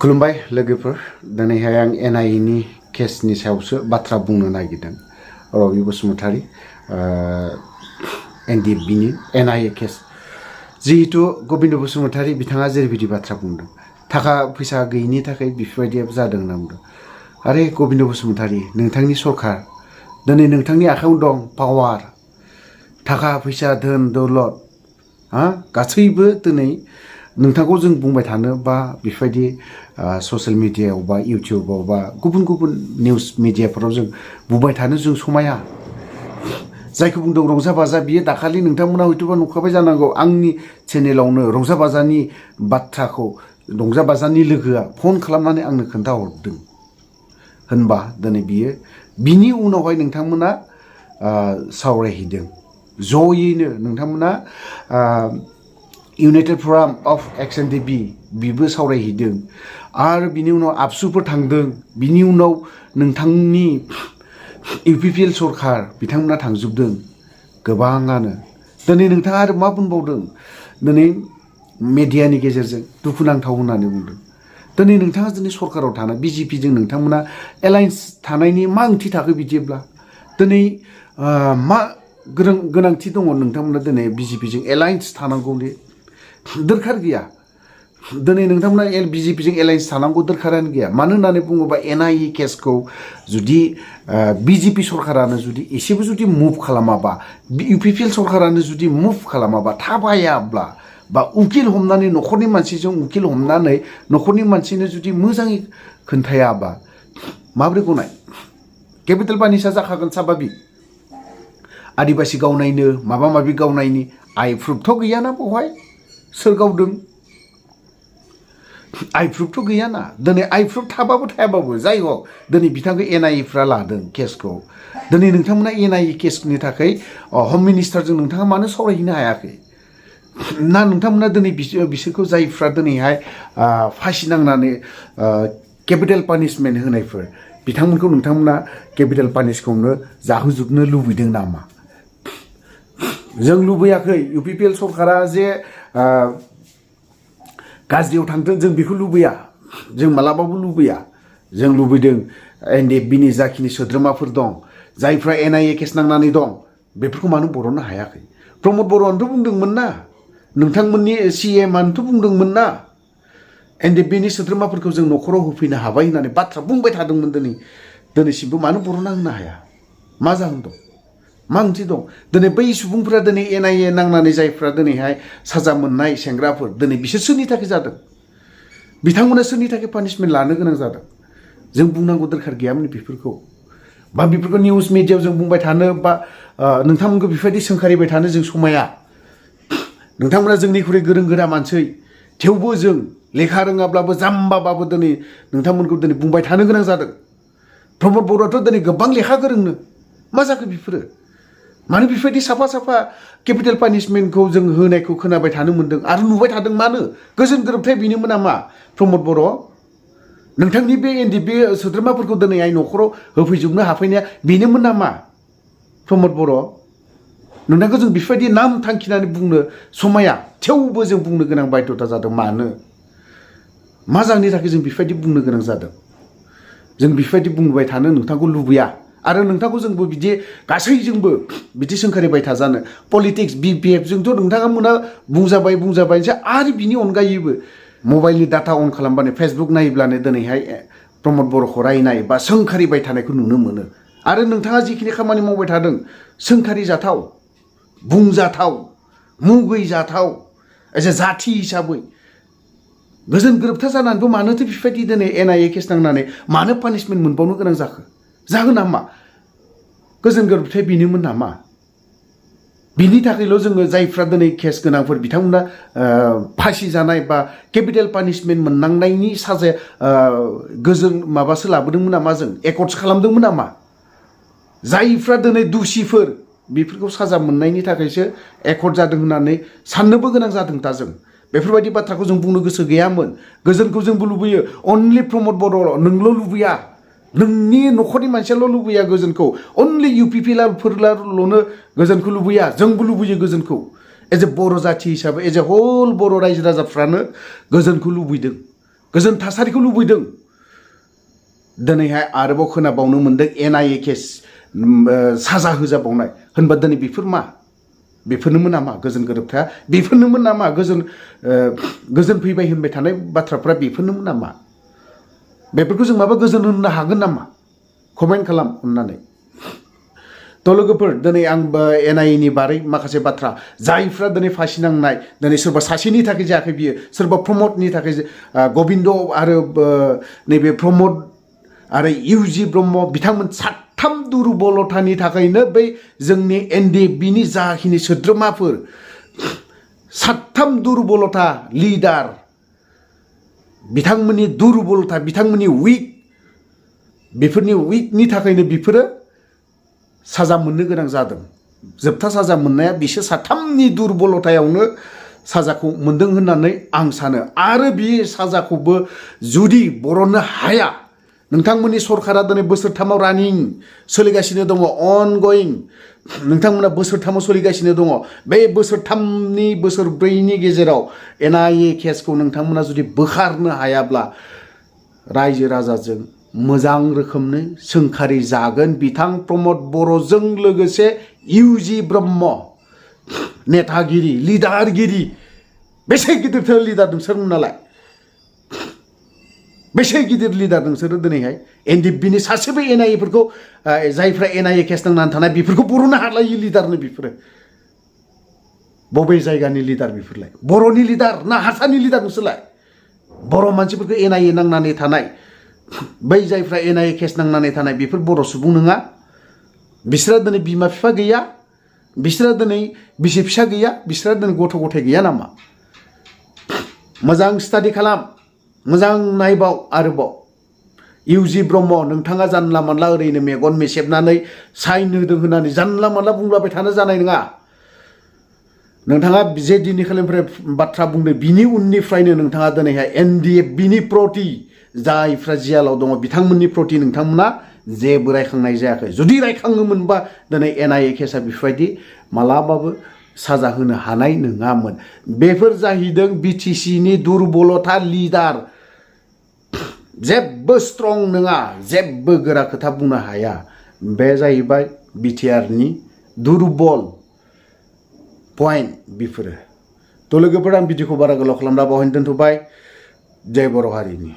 खुलुमबाय लोगोफोर दिनैहाय आं एनआईनि केसनि सायावसो बाथ्रा बुंनो नागिरदों रबि बसुमतारी एनडिएफबिनि एनआईए केस जिहेतु गबिन्द बसुमतारी बिथाङा जेरैबायदि बाथ्रा बुंदों थाखा फैसा गैयिनि थाखाय बेफोरबायदिया जादों होनना बुंदों आरे गबिन्द बसुमतारी नोंथांनि सरकार दिनै नोंथांनि आखायाव दं पावार थाखा फैसा धोन दौलत गासैबो दिनै नोंथांखौ जों बुंबाय थानो बा बेफोरबायदि ससियेल मिडियायाव बा इउटिउबाव बा गुबुन गुबुन निउस मिडियाफोराव जों बुंबाय थानो जों समाया जायखौ बुंदों रंजा बाजा बियो दाखालि नोंथांमोना हयथ'बा नुखाबाय जानांगौ आंनि चेनेलावनो रंजा बाजानि बाथ्राखौ रंजा बाजानि लोगोआ फन खालामनानै आंनो खोन्थाहरदों होनबा दिनै बियो बिनि उनावहाय नोंथांमोना सावरायहैदों जयैनो नोंथांमोना इउनाइटेड फराम अफ एक्सन डिबि बिबो सावरायहैदों आरो बिनि उनाव आबसुफोर थांदों बिनि उनाव नोंथांनि इउपिपिएल सरकार बिथांमोना थांजोबदों गोबाङानो दिनै नोंथाङा आरो मा बुंबावदों दिनै मेडियानि गेजेरजों दुखुनांथाव होननानै बुंदों दिनै नोंथाङा दिनै सरकाराव थानाय बिजेपिजों नोंथांमोना एलायन्स थानायनि मा ओंथि थाखो बिदिब्ला दिनै मा गोनांथि दङ नोंथांमोना दिनै बिजेपिजों एलायन्स थानांगौनि दरखार गैया दिनै नोंथांमोना बिजेपिजों एलायन्स थानांगौ दरखारानो गैया मानो होननानै बुङोबा एनआईए केसखौ जुदि बिजेपि सरकारानो जुदि एसेबो जुदि मुभ खालामाबा इउपिपिएल सरकारानो जुदि मुभ खालामाबा थाबायाब्ला बा उकिल हमनानै न'खरनि मानसिजों उकिल हमनानै न'खरनि मानसिनो जुदि मोजाङै खोन्थायाबा माब्रै गनाय केपिटेल पानिशा जाखागोन साबाबि आदिबासि गावनायनो माबा माबि गावनायनि आइ प्रुफथ' गैयाना बेवहाय सोर गावदों आइ प्रुफथ' गैयाना दिनै आइ प्रुफ थाबाबो थायाबाबो जाय हक दिनै बिथांखौ एनआईएफ्रा लादों केसखौ दिनै नोंथांमोना एनआईए केसनि थाखाय हम मिनिस्टारजों नोंथाङा मानो सावरायहैनो हायाखै ना नोंथांमोना दिनै बिसोरखौ जायफ्रा दिनैहाय फासि नांनानै केपिटेल पानिशमेन्ट होनायफोर बिथांमोनखौ नोंथांमोना केपिटेल पानिशखौनो जाहोजोबनो लुबैदों नामा जों लुबैयाखै इउपिपिएल सरकारा जे गाज्रियाव थांथों जों बेखौ लुबैया जों मालाबाबो लुबैया जों लुबैदों एनडिएफबिनि जाखिनि सोद्रोमाफोर दं जायफ्रा एनआईए केस नांनानै दं बेफोरखौ मानो बरननो हायाखै प्रमद बर'आनोथ' बुंदोंमोन ना नोंथांमोननि सिएमआनोथ' बुंदोंमोन ना एनडिएफबिनि सोद्रोमाफोरखौ जों न'खराव होफैनो हाबाय होननानै बाथ्रा बुंबाय थादोंमोन दिनैसिमबो मानो बरनना होनो हाया मा जाहोन दं मा ओंथि दं दिनै बै सुबुंफोरा दिनै एनआईए नांनानै जायफ्रा दिनैहाय साजा मोननाय सेंग्राफोर दिनै बिसोर सोरनि थाखाय जादों बिथांमोना सोरनि थाखाय पानिशमेन्ट लानो गोनां जादों जों बुंनांगौ दरखार गैयामोन बेफोरखौ बा बेफोरखौ निउस मिडियायाव जों बुंबाय थानो बा नोंथांमोनखौ बेफोरबायदि सोंखारिबाय थानो जों समाया नोंथांमोना जोंनिख्रुइ गोरों गोरा मानसि थेवबो जों लेखा रोङाब्लाबो जाम्बाबाबो दिनै नोंथांमोनखौ दिनै बुंबाय थानो गोनां जादों प्रमद बर'आथ' दिनै गोबां लेखा गोरोंनो मा जाखो बेफोरो मानो बेफोरबायदि साफा साफा केपिटेल पानिशमेन्टखौ जों होनायखौ खोनाबाय थानो मोन्दों आरो नुबाय थादों मानो गोजोन गोरोबथाय बेनोमोन नामा प्रमद बर' नोंथांनि बे एनडिएफबि सोद्रोमाफोरखौ दिनैहाय न'खराव होफैजोबनो हाफैनाया बेनोमोन नामा प्रमद बर' नोंथांखौ जों बेफोरबायदि नाम थांखिनानै बुंनो समाया थेवबो जों बुंनो गोनां बाध्यता जादों मानो मा जाहोननि थाखाय जों बेफोरबायदि बुंनो गोनां जादों जों बेफोरबायदि बुंबाय थानो नोंथांखौ लुबैया आरो नोंथांखौ जोंबो बिदि गासैजोंबो बिदि सोंखारिबाय थाजानो पलिटिक्स बिपिएफजोंथ' नोंथाङा मोना बुंजाबायसो आरो बिनि अनगायैबो मबाइलनि डाटा अन खालामबानो फेसबुक नायोब्लानो दिनैहाय प्रमद बर'खौ रायनाय बा सोंखारिबाय थानायखौ नुनो मोनो आरो नोंथाङा जिखिनि खामानि मावबाय थादों सोंखारि जाथाव बुंजाथाव मुगैजाथाव एसे जाथि हिसाबै गोजोन गोरोबथा जानानैबो मानोथो बेफोरबायदि दिनै एनआईए केस नांनानै मानो पानिशमेन्ट मोनबावनो गोनां जाखो जाहोना मा गोजोन गोरोबथाय बेनोमोन नामा बिनि थाखायल' जोङो जायफ्रा दिनै केस गोनांफोर बिथांमोना फासि जानाय बा केपिटेल पानिशमेन्ट मोननांनायनि साजाया गोजोन माबासो लाबोदोंमोन नामा जों एकर्डस खालामदोंमोन नामा जायफ्रा दिनै दुसिफोर बेफोरखौ साजा मोननायनि थाखायसो एकर्ड जादों होननानै साननोबो गोनां जादों दा जों बेफोरबायदि बाथ्राखौ जों बुंनो गोसो गैयामोन गोजोनखौ जोंबो लुबैयो अनलि प्रमद बर' नोंल' लुबैया नोंनि न'खरनि मानसियाल' लुबैया गोजोनखौ अनलि इउपिपिएलफोरल'नो गोजोनखौ लुबैया जोंबो लुबैयो गोजोनखौ एज ए बर' जाथि हिसाबै एज ए होल बर' रायजो राजाफ्रानो गोजोनखौ लुबैदों गोजोन थासारिखौ लुबैदों दिनैहाय आरोबाव खोनाबावनो मोनदों NIA केस साजा होजाबावनाय होनबा दिनै बेफोर मा बेफोरनोमोन नामा गोजोन गोरोबथाया बेफोरनोमोन नामा गोजोन फैबाय होनबाय थानाय बाथ्राफ्रा बेफोरनोमोन नामा बेफोरखौ जों माबा गोजोन होनो हागोन नामा कमेन्ट खालाम अननानै थ' लोगोफोर दिनै आं NIA नि बारै माखासे बाथ्रा जायफ्रा दिनै फासि नांनाय दिनै सोरबा सासेनि थाखाय जायाखै बियो सोरबा प्रमदनि थाखाय गबिन्द आरो नैबे प्रमद आरो UG ब्रह्म बिथांमोन साथाम दुरबलथानि थाखायनो बै जोंनि NDFB नि जाखिनि सोद्रोमाफोर साथाम दुरबलथा लिडार बिथांमोननि दुरबलथा बिथांमोननि बेफोरनि उइकनि थाखायनो बिफोरो साजा मोननो गोनां जादों जोबथा साजा मोननाया बिसोर साथामनि दुरबलथायावनो साजाखौ मोनदों होननानै आं सानो आरो बे साजाखौबो जुदि बरननो हाया नोंथांमोननि सरकारा दिनै बोसोरथामाव रानिं सोलिगासिनो दङ अनगयिं नोंथांमोना बोसोरथामाव सोलिगासिनो दङ बे बोसोरब्रैनि गेजेराव NIA केसखौ नोंथांमोना जुदि बोखारनो हायाब्ला रायजो राजाजों मोजां रोखोमनि सोंखारि जागोन बिथां प्रमद बर'जों लोगोसे UG ब्रह्म नेतागिरि लिडारगिरि बेसे गिदिर लिडार नोंसोरमोनालाय बेसे गिदिर लिडार नोंसोरो दिनैहाय NDFB नि सासेबो NIA फोरखौ जायफ्रा NIA केस नांनानै थानाय बेफोरखौ बर'नो हालायै लिडारनो बेफोरो बबे जायगानि लिडार बेफोरलाय बर'नि लिडार ना हारसानि लिडार नोंसोरलाय बर' मानसिफोरखौ NIA नांनानै थानाय बै जायफ्रा NIA केस नांनानै थानाय बेफोर बर' सुबुं नङा बिसोरा दिनै बिमा बिफा गैया बिसोरा दिनै बिसि फिसा गैया बिसोरा दिनै गथ' गथाय गैया नामा मोजां स्टाडि खालाम मोजां नायबाव आरोबाव UG ब्रह्म नोंथाङा जानला मानला ओरैनो मेगन मेसेबनानै साइन होदों होननानै जानला मानला बुंलाबाय थानो जानाय नङा नोंथाङा जे दिननिखालिनिफ्राय बाथ्रा बुंदों बिनि उननिफ्रायनो नोंथाङा दिनैहाय NDFB नि प्रति जायफ्रा जियालाव दङ बिथांमोननि प्रति नोंथांमोना जेबो रायखांनाय जायाखै जुदि रायखाङोमोनबा दिनै NIA केसा बेफोरबायदि मालाबाबो साजा होनो हानाय नङामोन बेफोर जाहैदों BTC नि दुरबलथा लिडार जेबो स्ट्रं नङा जेबो गोरा खोथा बुंनो हाया बे जाहैबाय BTR नि दुरबल पॉइंट बेफोरो थ' लोगोफोर आं भिडिअखौ बारा गोलाव खालामना बावहायनो दोनथ'बाय जय बर' हारिनि